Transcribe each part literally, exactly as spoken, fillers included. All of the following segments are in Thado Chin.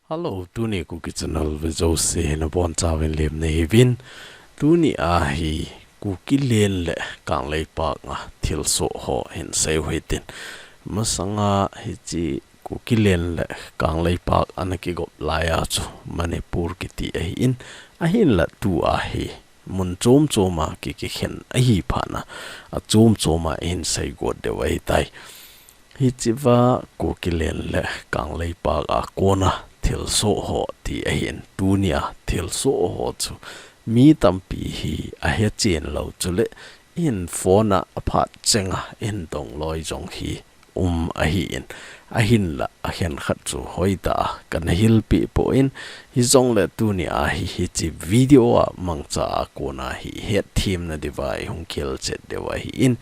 Hello, tuni Kuki channel ve jouse nabonchauvin lemna neiuvin. Tuni a hi Kuki len le Kangleipak a thilsoh ho hin seiu hitin. Masanga hiche Kuki len le Kangleipak ana kigop laiya chu Manipur kiti ahin, ahinla tua hi mun chom chom a ki, kikhen ahi phat na, achom chom a ihin seigot diu ahitai. Hichea Kuki len le Kangleipak a kona thilsoh ho ti ahin, tunia thilsoh ho chu mi tampi hi ahechen lou chule ihin phone a aphat chenga ihin dongloi jong hi um ahin, ahinla akhenkhat chu hoitah a kana hilpeh poi, hijongle tunia hi hiche video a mangcha a kona hi hetthem nadiuva ihung khel chet diu ahin,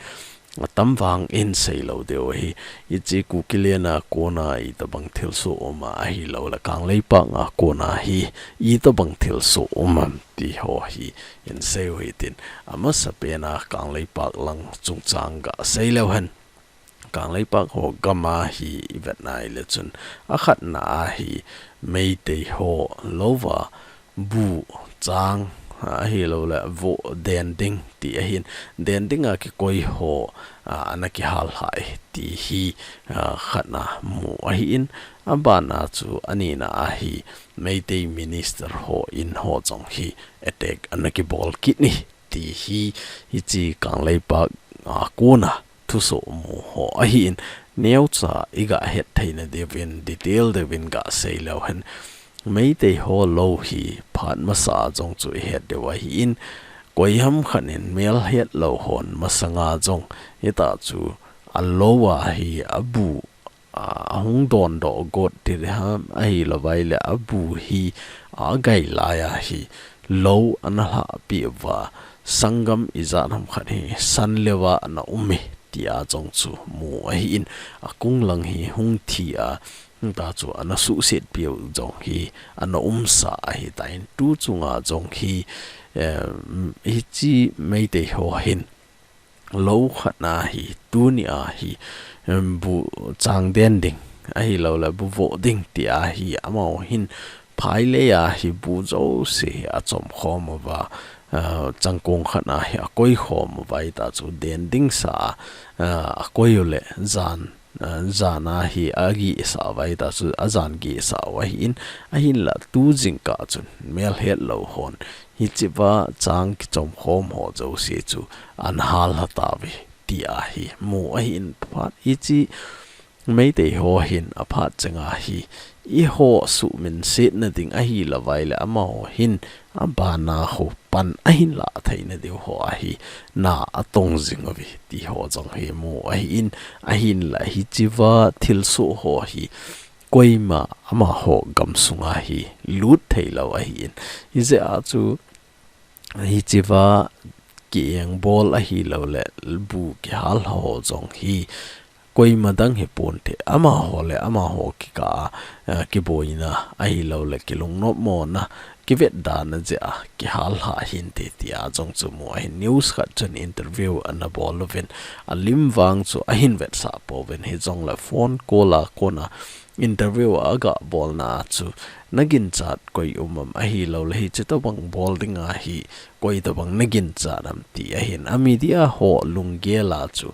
atam vang ihin seilou diu ahi. Hiche Kuki len a kona itobang thilsoh um a ahilouleh Kangleipak a kona hi itobang thilsoh um am ti ho hi ihin seiu hitin, amasapen a Kangleipak lang chungchang gasei leu hen. Kangleipak ho gam a hi ivet nai le chun, akhatna a hi Meitei ho louva bu, chang, ahilouleh voh den ding ti ahin, den ding a kikoi ho, a, ana kihal lhai ti hi, a, khatna mu ahin, abana chu anina a hi Meitei minister ho in ho jong hi attack ana kibol kit e ti hi, hiche Kangleipak a kona thusoh mu ho ahin, neocha iga hetthei nadiuvin, detail diuvin gasei leu hen. Meitei ho lou hi phat masa jong chu ihet diu ahin, koiham khat in melhetlou hon masanga jong hitia chu alou a hi abu, a, ahung dondoh got ti ham, ahilouleh abu hi agai laiya hi lou ana lhahpeh uva, sanggam ijat ham khat hi san leuva ana um e tia jong chu mu ahin, akung lang hi hung thi a, hitia chu ana suhset peh u jong hi ana umsa ahitan, tu chunga jong hi, em, hiche Meitei ho hin lou khatna hi, tunia hi, em, bu chang den ding, ahilouleh bu voh ding tia hi amaho hin phai lei a hi bu jouse hi achom khom uva, a, changkong khatna hi akoi khom uva, hitia chu den ding sa, a, akoi uleh jan, a, jan a hi agihsah uva, hitia chu ajan gihsah u ahin, ahinla tu jingkah chun melhetlou hon hichea chang kichom khom ho jouse chu ana hal lha tauve tia hi mu ahin, phat hiche Meitei ho hin aphat chenga hi eiho suhminsetna ding ahilouleh amaho hin abana ho pan ahin lah theina diu ho a hi na atong jing uve ti ho jong hi mu ahin, ahinla hichea thilsoh ho hi koima amaho gamsunga hi lut theilou ahin, hijeh a chu hichea kiengbol ahilouleh bu kihal lha ho jong hi koima dang hiponte, amaho le amaho kikah a, eh, kiboina ahilouleh kilungnopmona, kivetdana jeh a kihal lha hinte tia jong chu mu ahin, news khat chun interview ana bol uvin, alim vang chu ahin vetsah pouvin, hijongle phone call a kona interview a aga bolna a chu naginchat koi um am, ahilouleh hiche tobang bol dinga hi koi tobang naginchat am ti ahin, a media ho lunggel a chu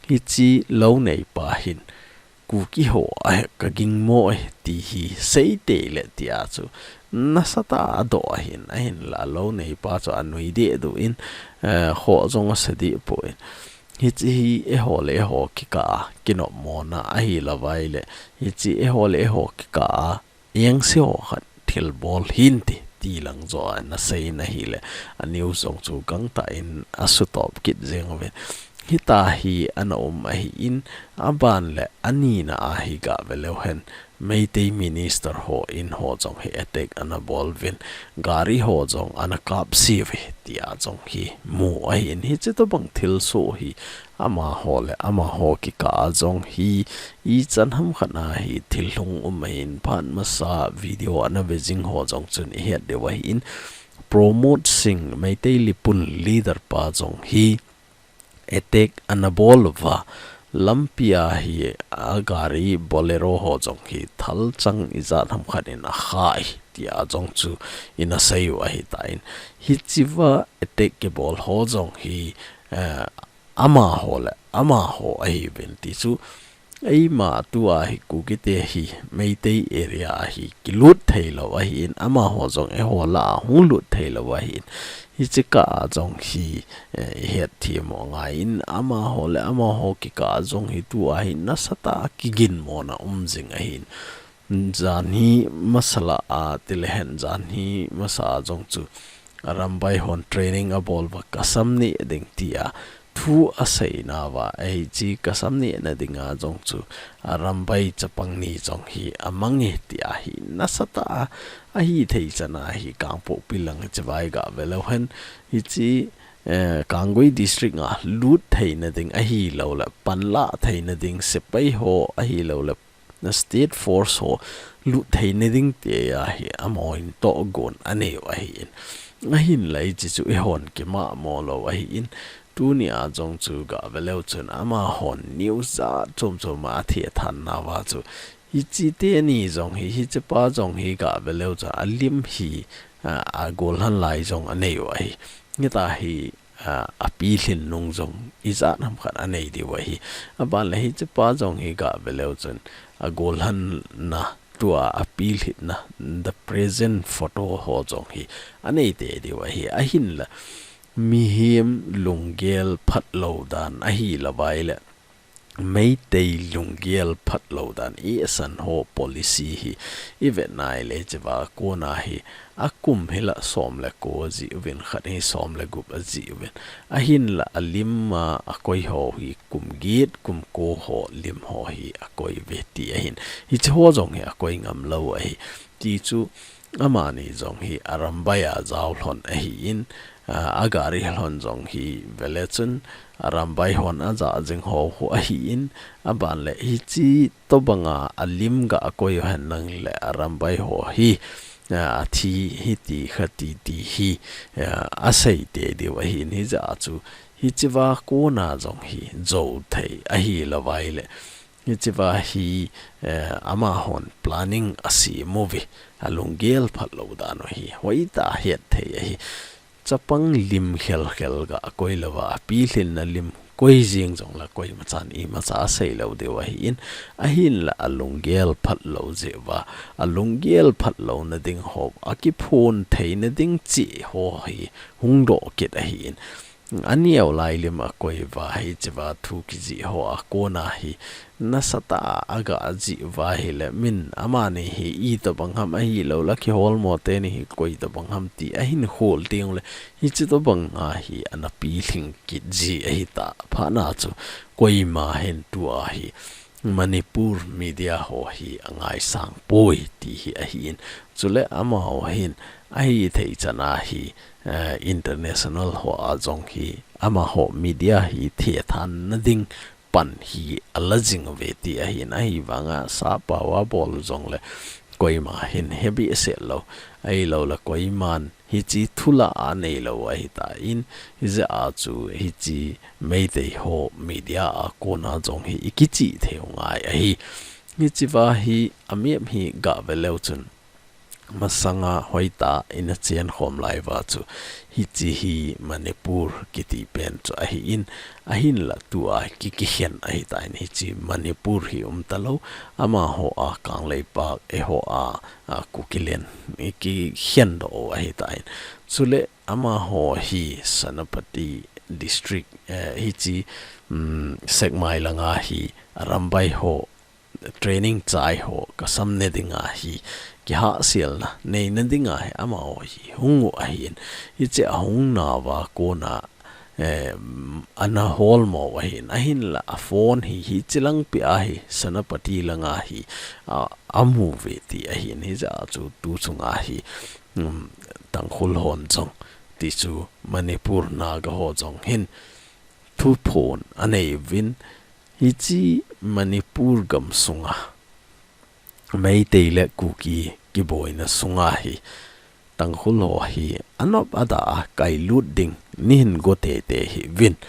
hiche lou neipa hin Kuki ho ahi kagingmo e ti hi seitei le tia chu nasatah a adoh ahin, ahinla lou neipa chu anui deh duh in, eh, khoh jong asa deh poi. Hiche hi eiho le eiho kikah a kinopmona ahilouleh hiche eiho le eiho kikah a engse ho khat thilbol hinte ti lang joh a ana seiyin ahile, a news jong chu gangtah in asutop kit jeng uvin. Hitia hi ana um ahin, aban le anina a hi gave leu hen, Meitei minister ho in ho jong hi attack ana bol uvin, gari ho jong ana kapse uve tia jong hi mu ahin, hiche tobang thilsoh hi amaho le amaho kikah a jong hi ichan ham khat a hi thil hung um ahin, phat masa video ana ve jing ho jong chun ihet diu ahin, Pramod Singh, Meitei Leepun leader pa jong hi attack ana bol uva, Lampi a hi a gari Bolero ho jong hi thalchang ijat ham khat in akhai tia jong chu ina seiyu ahitan. Hichea attack kibol ho jong hi, eh, amaho le amaho ahiuvin ti chu. Eima tua hi Kukite hi Meitei area a hi kilut theilou ahin, amaho jong eiho lah a hung lut theilou ahin. Hiche kah a jong hi, eh, ihet themmo angaiyin, amaho le amaho kikah a jong hi tua hi nasatah a kiginmona um jing ahin. Janhi masa lah a tilehen, janhi masa a jong chu Arambai hon training abol uva kasam neh ding tia thu aseinauva, hiche kasam nehna dinga jong chu Arambai chapang ni jong hi amange tia hi nasatah a ahithei chan a hi Kangpokpi lang hichea i gah ve leu hen, hiche, eh, Kanggui district a lut theina ding ahilouleh panlah theina ding sepai ho ahilouleh na state force ho lut theina ding tia hi amahon tohgon aneiyu ahin. Ahinla hiche chu eihon kimahmo lou ahin. Tunia jong chu gah ve leu chun amahon news jat chom chom a athethannauva chu, hiche teni jong hi, hichepa jong hi gah ve leu chun alim hi, a, agolhan lai jong aneiyu ahi. Hitia hi, a, apilhin nung jong ijat ham khat anei diu ahi. Aban le hichepa jong hi gah ve leu chun agolhanna, tua apilhinna, the present photo ho jong hi anei tei diu ahi. Ahinla mihem lunggel phatlou dan ahilouva ahile Meitei lunggel phatlou dan, i asan ho policy hi ivet nai le hichea kona hi akum hi la som le ko ajih uvin, khat hi som le gup ajih uvin. Ahinla alim a akoi ho hi kum get, kum ko ho lim ho hi akoi uve ti ahin. Hiche ho jong hi akoi ngam lou ahi. Ti chu amani jong hi Arambai a jao lhon ahin, a, agari lhon jong hi ve le chun Arambai hon aja jing ho khu ahin, aban le hiche tobanga alim gah akoi u hen lang le Arambai ho hi, a, athi hiti khati ti hi, a, asei tei diu ahin, hijeh a chu hichea kona jong hi jou thei ahilouva ahile hichea hi, eh, amahon planning asem uve, alunggel phatlou dan u hi hoitah a het thei ahi. Chapang lim khel khel gah akoi louva, apilhinna lim koi jing jong la koima chan imacha asei lou diu ahin, ahinla alunggel phatlou jeh uva, alunggel phatlouna ding ho, akiphon theina ding cheh ho hi hung doh kit ahin. Aneo lai lim akoi uva, hichea thu kijih hoa kona hi nasatah a agah jih uva ahile, min amani hi itobang ham ahilouleh kiholmo teni hi koi tobang ham ti ahin khol teng ule, hiche tobanga hi ana pilhing kit ji ahitah phat na chu, koima hin tua hi Manipur media ho hi angaisang poi ti hi ahin. Chule amaho hin ahithei chan a hi, eh, international ho a jong hi amaho media hi thethanna ding pan hi ala jing uve ti ahin, ahivanga sappao abol jongle koima hin hebehseh lou, ahilouleh koiman hiche thu la anei lou ahitan, hijeh a chu hiche Meitei ho media a kona jong hi ikichih thei u ngai ahi. Hichea hi amep hi gah ve leu chun, masanga hoitah a ina chen khom lai uva chu, hiche hi Manipur kiti pen chu ahin, ahinla tua ki, kikhen ahitan, hiche Manipur hi umta lou, amaho a Kangleipak, eiho a, a, Kukiland, ikikhen doh u ahitan. Chule amaho hi Senapati district, eh, hiche, um, Sekmai langa hi Arambai ho training chai ho kasam ne dinga hi kihahselna neina dinga hi amaho hi hung u ahin. Hiche ahung nauva kona, eh, ana holmo u ahin, ahinla a phone hi hiche langpi a hi Senapati langa hi, a, amu uve ti ahin, hijeh a chu tu chunga hi, um, Tangkhul hon jong ti chu Manipur Naga ho jong hin thuphon anei uvin, hiche Manipur gamsunga Meitei le Kuki kiboina sunga hi Tangkhul ho hi anop ada a kailut ding nihin go teitei hiuvin.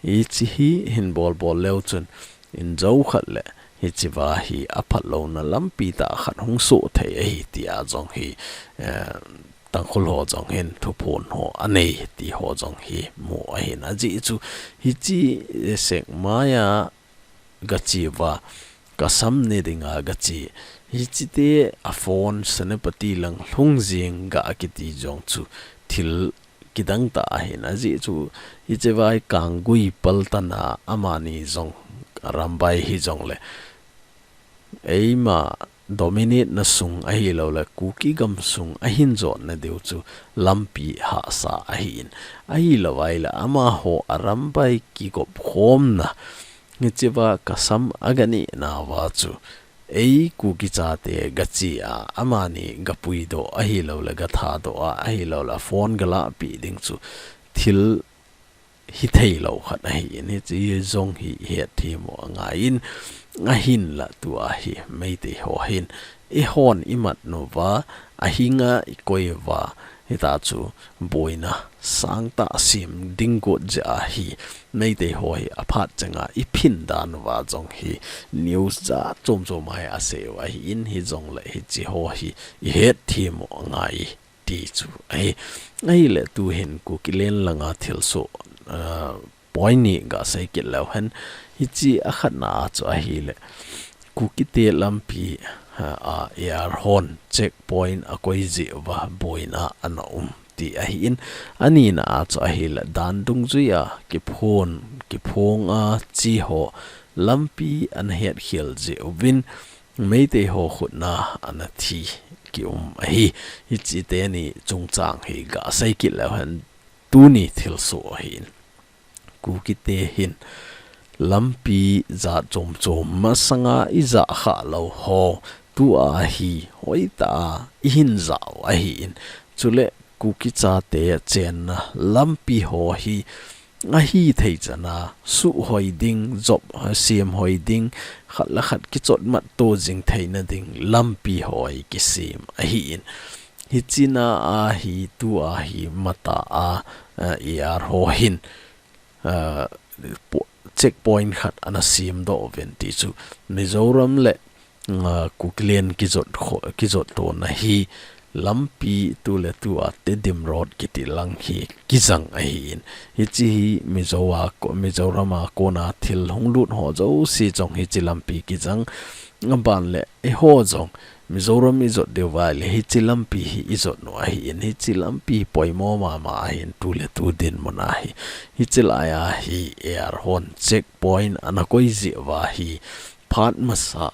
Hiche hi hin bol bol leu chun in jou khat le hiche va hi aphat louna lampi tah khat hung soh thei ahi tia jong hi, eh, Tangkhul ho jong hin thuphon ho anei ti ho jong hi mu ahin ajeh chu hiche, eh, Sekmai a gache uva, Kasam ne dinga gache. Hiche te a phone Senapati lang lhung jing ga kiti jong chu thil kidang tah ahin ajeh chu hiche va hi Kanggui paltan a amani jong Arambai hi jong le eima dominate na sung ahilou le Kuki gam sung ahin jot na diu chu lampi hahsa ahin ahilou vai le amaho Arambai kigop khomna hiche va Kasam a ganeh nauva chu ei Kuki chate gache a amani gapuidoh ahilou le gathadoh a ahilou le phone galah pi ding chu thil hithei lou khat ahin hiche jong hi hetthem u angaiyin ahinla tua hi Meitei ho hin eihon imat nauva ahinga ikoi uva hita chu boina sangtah sem ding got jeh ahi Meitei ho hi aphat chenga iphin dan uva jong hi news jat chom chom a hi asei u ahin hijong le hiche ho hi ihetthem u angai ti chu ahi. Ahile tuhin Kukiland langa thilsoh, ah, point ni gasei kit leu hen. Hiche akhatna a chu ahile Kukite lampi, ah, a AR hon checkpoint akoi jeh uva boina ana um ti ahin. Anina a chu ahile dan dungjuia kiphon, kiphong a che ho lampi ana hetkhel jeh uvin Meitei ho khutna ana thi kium ahi. Hiche teni chungchang hi gasei kit leu hen tuni thilsoh ahin. Kukite hin lampi jat chom chom masanga ijah khah lou ho tua hi hoitah a ihin jah u ahin. Chule Kuki chate chenna lampi ho hi ahithei chana suhhoi ding, jop, semhoi ding, khat le khat kichotmat to jing theina ding lampi ho hi kisem ahin. Hichena a hi tua hi matah a, a, AR ho hin, a, po-, checkpoint khat ana semdoh uvin ti chu Mizoram le, a, Kukiland kijot kho-, kijot tona hi lampi tuletua Tedim Road kiti lang hi kijang ahin. Hiche hi Mizo a ko-, Mizoram a kona thil hung lut ho jouse jong hiche lampi kijang. Aban le eiho jong Mizoram ijot diu vai le hiche lampi hi ijot u ahin, hiche lampi poimo mama ahin tuletu dinmun a hi. Hiche lai a hi AR hon checkpoint ana koi jeh uva hi phat masa,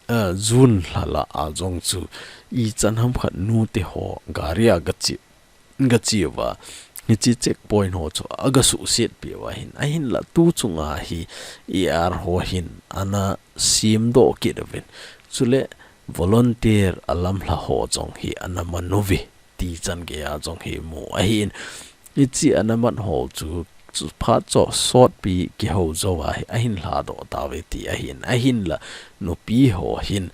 a, June lha lah a jong chu ichan ham khat nute ho gari a gache, gache uva hiche checkpoint ho chu agasuhset peh u ahin, ahinla tu chunga hi AR ho hin ana semdoh kit uvin. Chule volunteer alamlha ho jong hi ana man uve ti chan geiya jong hi mu ahin. Hiche ana man ho chu, chu phat chu sotpi kihou jou a hi ahin lhadoh tauve ti ahin. Ahinla nupi ho hin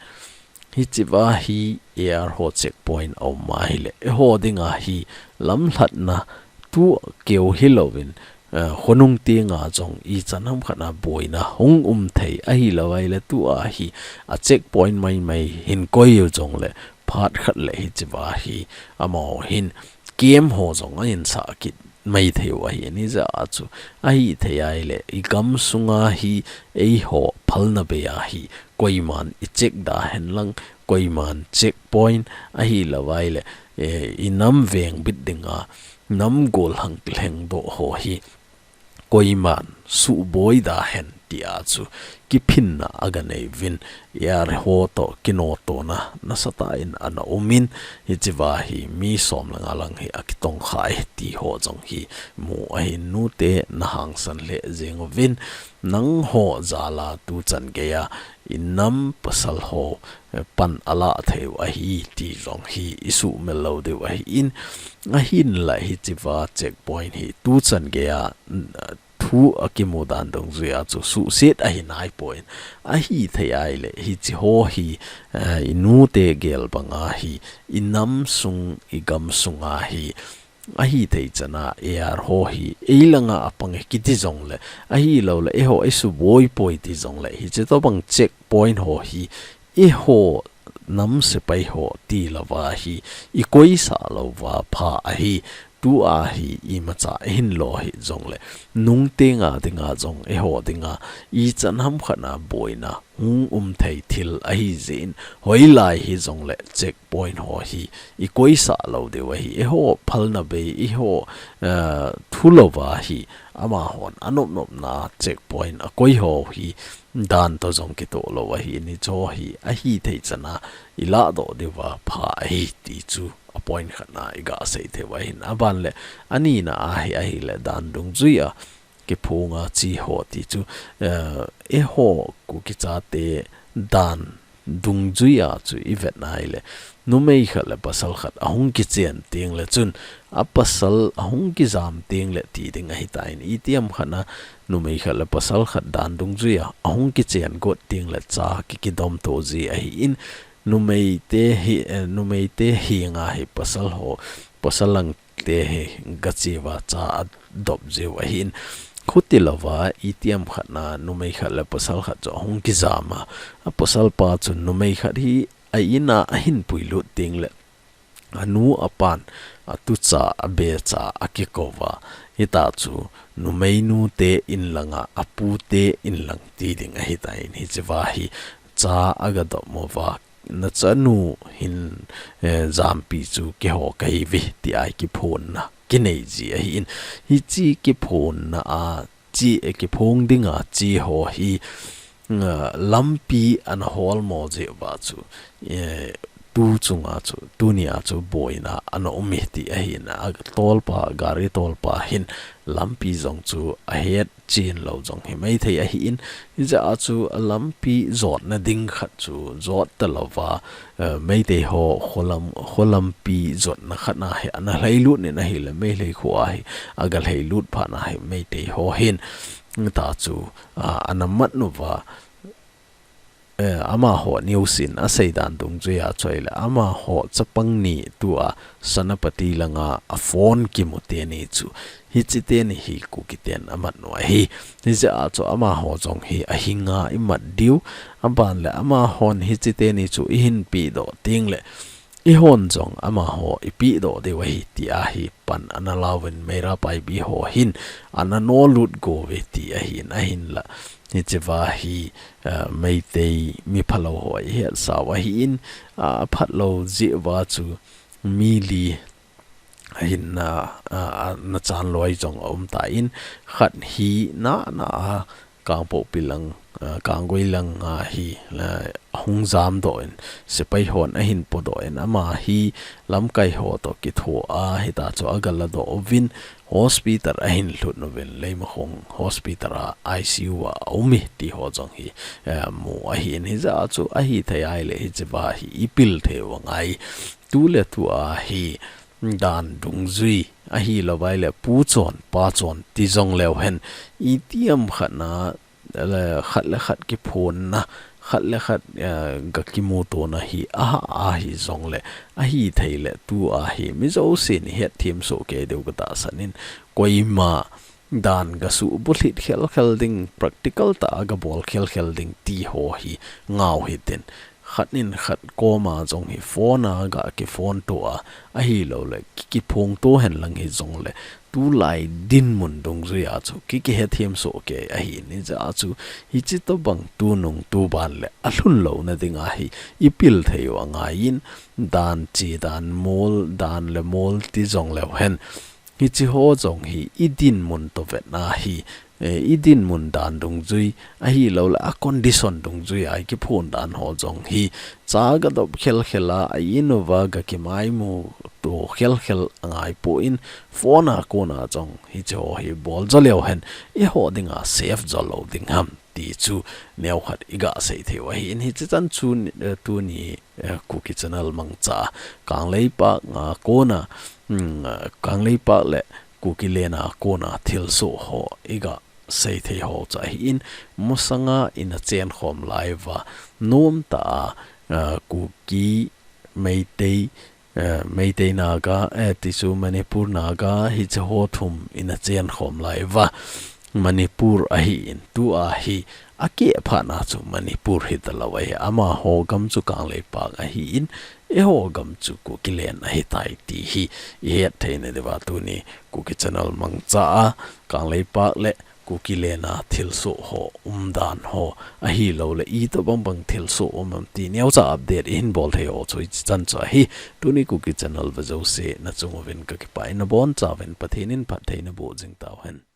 hiche va hi AR ho checkpoint aum ahile eiho dinga hi lamlhatna tu keu hilouvin, eh, khonung tenga jong ichan ham khat a boina hung um thei ahilou vai le tua hi a checkpoint maimai hin koi u jong le phat khat le hiche va hi amaho hin camp ho jong ahin sah kit mai thei u ahi. Ani jeh a chu ahithei ahile igam sunga hi eiho phalna bei a hi koiman icheck da hen lang, koiman checkpoint ahilou vai le, eh, inam vengbit dinga nam golhang kilhengdoh ho hi koiman suhboi da hen tia chu kiphinna aganei uvin, AR ho toh kinotona nasatah in ana umin, hiche va hi mi som le nga lang hi akitongkhai ti ho jong hi mu ahin. Nute nahangsan lheh jeng uvin, nangho jal a tu chan geiya inam pasal ho, eh, pan alah thei u ahi ti jong hi isuhmil lou diu ahin. Ahinla hiche va checkpoint hi tu chan geiya, mm, thu akimu dan dungjuiya chu suhset ahi naipon. Ahithei ahile hiche ho hi, eh, inute gel banga hi inam sung, igam sunga hi Ahithei chana A R ho hi eilanga apang e kiti jongle, ahilouleh eiho eisuboi poi ti jongle, hiche tobang checkpoint ho hi eiho nam sepai ho tilou va hi ikoisah lou va pha ahi. Tua hi imacha eihin lo hih jongle, nungtenga dinga jong eiho dinga ichan hamkhat na boina hung umthei thil ahi jeh in, hoilai hi jongle checkpoint ho hi ikoisah lou diu ahi. Eiho phalna bei, eiho, eh, thulou va hi amahon anopnopna checkpoint akoi ho hi dan to jong kitoh lou ahi. Hiche hi ahithei chana ilah doh diu va pha ahi ti chu a point khatna iga sei thei u ahin. Aban le anina ahi, ahile dan dungjuia kiphonga che ho ti chu, eh, eiho Kuki chate dan dungjuia chu ivet nai le, numei khat le pasal khat ahung kichen teng le chun, a pasal ahung kijam teng le ti ding ahitan, itiham khatna numei khat le pasal khat dan dungjuia ahung kichen got teng le cha ki, kidom to ji ahin, numei te hi, eh, numei te hi nga hi pasal ho, pasal lang te hi gache va cha adop jiu ahin. Khuti louva itiham khatna numei khat le pasal khat chu ahung kijam a, a pasal pa chun numei khat hi a ina ahin puilut teng le, anu apan atucha abecha akikou va, hita chu numeinu te in langa apu te in lang ti ding ahitan, hiche va hi cha agadop mo va, nachanu hin, eh, jampi chu keiho kahi ve, ti a kiphonna kinei ji ahin. Hiche kiphonna a che, eh, kiphong dinga che ho hi, eh, lampi ana hol mo jeh uva chu, eh, tu chunga chu, tunia chu boina ana um e ti ahin, a tolpa, gari tolpa hin lampi jong chu ahet chen lou jong himai thei ahin, hijeh a chu a lampi jotna ding khat chu jot talouva, eh, Meitei ho kholam, kholampi jotna khat na hi ana lhailut in ahile, Meitei kho a hi aga lhailut phat na hi Meitei ho hin ta chu, ah, ana mat uva, eh, amaho news in asei dan dungjuia chu ahile, amaho chapang ni tua Senapati langa a phone kimu teni chu, hiche teni hi Kuki ten amat u ahi. Hijeh a chu amaho jong hi ahinga imat diu, aban le amahon hiche teni chu ihin pedoh teng le, eihon jong amaho ipehdoh diu ahi, ti a hi pan ana lauvin, Meira Paibi ho hin ana nolut go uve ti ahin, ahinla hiche va hi, eh, Meitei mi phalou ho ihet sau ahin, aphat lou jeh uva chu mi li ahin, a, a, a, nachan loi jong aum tan, khat hi nana a Kangpokpi lang, a, Kanggui lang a hi, a, ahung jamdoh in, sepai hon ahin podoh in, ama hi lamkai ho to kitho a, hita chu aga ladoh uvin, hospital ahin lhut uvin, Leimakhong hospital a I C U a aum e ti ho jong hi, a, mu ahin, hijeh a chu ahithei ahile hiche va hi ipil thei u angai. Tu le tu a hi dan dungjui ahilou vai le pu chon, pa chon ti jong leu hen, itiham khat na, le khat le khat kiphonna, khat le khat, eh, ga kimutona hi aha ahi jong le, ahithei le tu a hi mi jousen ihet them soh kei diu katahsan in, koima dan gasuh bulhit khelkhel ding, practical tah a gabol khelkhel ding ti ho hi ngau hitin, khat in khat koma jong hi phone a ga kiphone to a, ahilou le ki, kiphong to hen lang hi jong le, tulai dinmun dungjui a chu ki, kihethem soh kei ahin, hijeh a chu hiche tobang tunung tuban le alhun louna ding a hi ipil thei u angai in, dan che, dan mol, dan le mol ti jong leu hen, hiche ho jong hi idinmun to vetna hi, eh, idinmun dan dungjui, ahilou le a condition dungjui a ikiphon dan ho jong hi, cha gadop khelkhel a, a in uva gakimaimu to khelkhel angai poi, phone a kona jong hiche ho hi bol jo leu hen, eiho dinga safe jo lou ding ham ti chu neokhat iga sei thei u ahin, hiche chan chu, eh, tuni eh, Kuki Channel mangcha, Kangleipak a kona, mm, Kangleipak le Kuki len a kona thilsoh ho iga sei thei ho chu ahin, masanga ina chen khom lai uva, nomtah a, eh, Kuki, Meitei, Eh, Meitei Naga, eh, tichu Manipur Naga hiche ho thum in achen khom lai uva. Manipur ahin tua hi akeh phat na chu Manipur hita lou ahi. Amaho gam chu Kangleipak ahin, eiho gam chu Kukiland ahitai ti hi ihet theina diuva tuni Kuki Channel mangcha a Kangleipak le Kukiland a thilsoh ho umdan ho ahilouleh itobang bang thilsoh um am ti neocha update ihin bol thei ho chu hichan chu ahi. Tuni Kuki Channel vejouse nachung uvin kakipah in nabonchauvin Pathen in phatthei naboh jing tauhen.